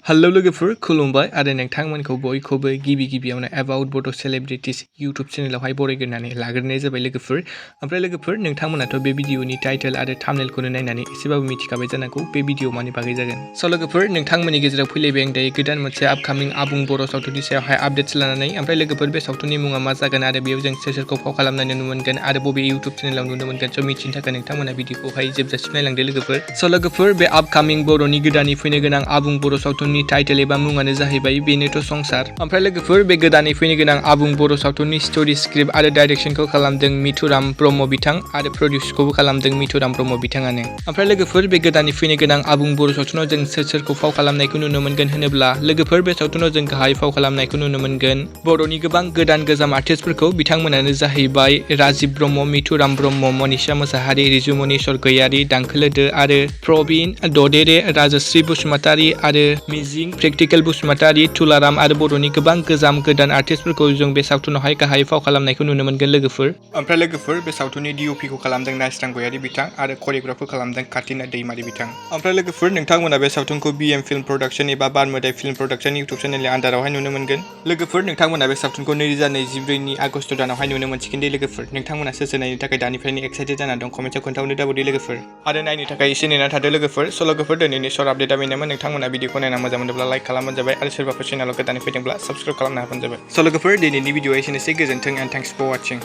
Hello लोगोफोर खुलुमबाय आरो नोंथांमोनखौ बयखौबो गिबियावनो एबाउट बड' सेलिब्रिटिज इउटुब चेनेलावहाय बरायग्रोनानै लाग्रोनाय जाबाय लोगोफोर। ओमफ्राय लोगोफोर नोंथांमोनाथ' बे भिडिअनि टाइटेल आरो थाम्बनेलखौनो नायनानै एसेबाबो मिथिखाबाय जानांगौ बे भिडिअ मानि बागै जागोन। स' लोगोफोर नोंथांमोननि गेजेराव फैलायबाय आं दायो गोदान मोनसे आपकामिं आबुं बर' सावथुननि सायावहाय आपडेट्स लानानै। ओमफ्राय लोगोफोर बे सावथुननि मुङा मा जागोन आरो बेयाव जों सोर सोरखौ फाव खालामनाय नुनो मोनगोन आरो बबे इउटुब चेनेलाव नुनो मोनगोन स' मिथिनो थाखाय नोंथांमोना भिडिअखौहाय जोबजासिम नायलांदो लोगोफोर। स' लोगोफोर बे आपकामिं बर'नि गोदानै फैनो गोनां आबुं बर' सावथुननि टाइटेल एबा मुङानो जाहैबाय बेनोथ' संसार। ओमफ्राय लोगोफोर बे गोदानै फैनो गोनां आबुं बर' सावथुननि स्ट'रि स्क्रिप्ट आरो डाइरेक्सनखौ खालामदों मिथुराम ब्रह्म बिथां आरो प्रडिउसखौबो खालामदों मिथुराम ब्रह्म बिथाङानो। ओमफ्राय लोगोफोर बे गोदानै फैनो गोनां आबुं बर' सावथुनाव जों सोर सोरखौ फाव खालामनायखौ नुनो मोनगोन होनोब्ला लोगोफोर बे सावथुनाव जों गाहाय फाव खालामनायखौ नुनो मोनगोन बर'नि गोबां गोदान गोजाम आर्टिस्टफोरखौ। बिथांमोनानो जाहैबाय राजिब ब्रह्म, मिथुराम ब्रह्म, मनिषा मोसाहारि, रिजुमनि सरगयारि, दांखोलोदो आरो प्रबिन ददेरे, राजश्री बसुमतारी आरो मिजिं प्रेक्टिकेल बसुमतारी, तुलाराम आरो बर'नि गोबां गोजाम आर्टिस्टफोरखौ जों बे सावथुनावहाय गाहाय फाव खालामनायखौ नुनो मोनगोन लोगोफोर। ओमफ्राय लोगोफोर बे सावथुननि डिअपिखौ खालामदों नायस्रां गयारि बिथां आरो करिय'ग्राफखौ खालामदों कातिना दैमारि बिथां। ओमफ्राय लोगोफोर नोंथांमोना बे सावथुनखौ BM फिल्म प्रडाक्शन एबा बारमोदाय फिल्म प्रडाक्शन इउटुब चेनेलनि आन्दारावहाय नुनो मोनगोन। लोगोफोर नोंथांमोना बे सावथुनखौ 2024 आगस्ट दानावहाय नुनो मोनसिगोन दे लोगोफोर। नोंथांमोना सोर सोर नायनो थाखाय दानिफ्रायनो एक्साइटेड जाना दं कमेन्टआव खोन्थाहरनो दाबावदे लोगोफोर। आरो नायनो थाखाय एसे नेना थादो लोगोफोर। स' लोगोफोर दिनैनि शर्ट आपडेटआ बेनोमोन। नोंथांमोना भिडिअखौ नायना मोजां मोनोब्ला लाइक खालामबानो जाबाय आरो सोरबाफोर चेनेलाव गोदानै फैदोंब्ला साबस्क्राइब खालामना होबानो जाबाय। स' लोगोफोर दिनैनि भिडिअआ एसेनोसै। गोजोन्थों एन्ड थेंक्स फर वाचिं।